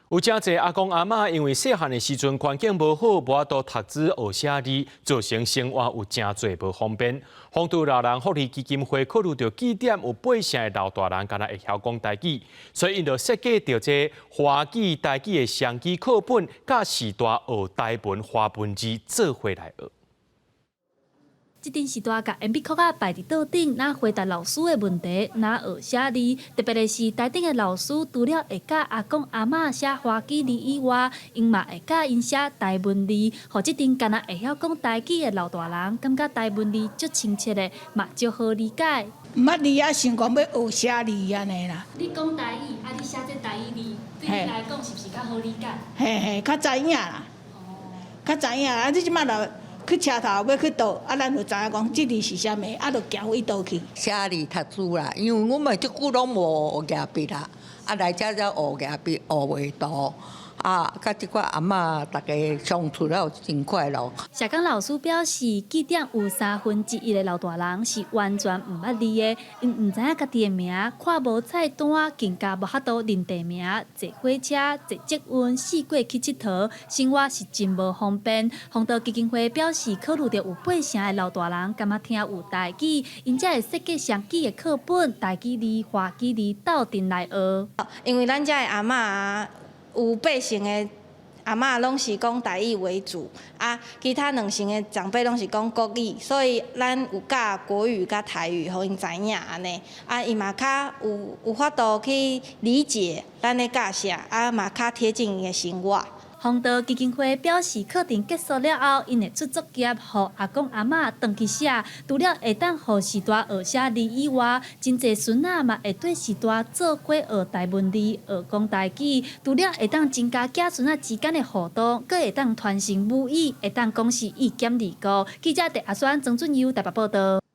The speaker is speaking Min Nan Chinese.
有誠濟阿公阿嬤因為細漢的時陣環境無好，無法度讀書學寫字，造成生活有誠濟無方便。豐都老人福利基金會考慮著據點有八成的老大人敢若會曉講台語，所以𪜶就設計著這華語台語的雙語課本，佮序大學台文華文字做伙來學。這陣序大共鉛筆殼仔擺佇桌頂，若回答老師的問題，若學寫字。特別的是，台頂的老師除了會教阿公阿嬤寫華語字以外，𪜶嘛會教𪜶寫台文字，予這陣敢若會曉講台語的老大人，感覺台文字足親切的，嘛足好理解。毋捌字啊，想講欲學寫字按呢啦。你講台語，啊，你寫這台語字，對你來講是毋是較好理解？嘿嘿，較知影啦，較知影啊！你這擺若去車頭欲去倒，啊，咱就知影講這字是啥物，啊，就行去佗去。寫字讀書啦，因為阮嘛足久攏無學舉筆啦，啊來遮才學舉筆，學畫圖。啊，佮這寡阿嬤逐家相處了真快樂。社工老師表示，據點有三分之一的老大人是完全毋捌字的，𪜶毋知影家己的名，看無菜單，更加無法度認地名、坐火車、坐捷運、四界去𨑨迌，生活是真無方便。弘道基金會表示，考慮著有八成的老大人感覺聽有台語，𪜶才會設計雙語的課本，台語字、華語字鬥陣來學。因為咱遮的阿嬤啊，有八成的阿嬤攏是講台語為主，啊，其他兩成的長輩攏是講國語，所以咱有教國語佮台語，予𪜶知影按呢，啊，伊嘛較有法度去理解咱咧教啥，啊，嘛較貼近𪜶的生活。弘道基金會表示，課程結束了後，𪜶會出作業，予阿公阿嬤轉去寫。除了會當予序大學寫字以外，真濟孫仔嘛會綴序大做伙學台文字、學講台語。除了會當增加子孫仔之間的互動，閣會當傳承母語，會當講是一兼二顧。記者鄭阿宣、曾俊優台北報導。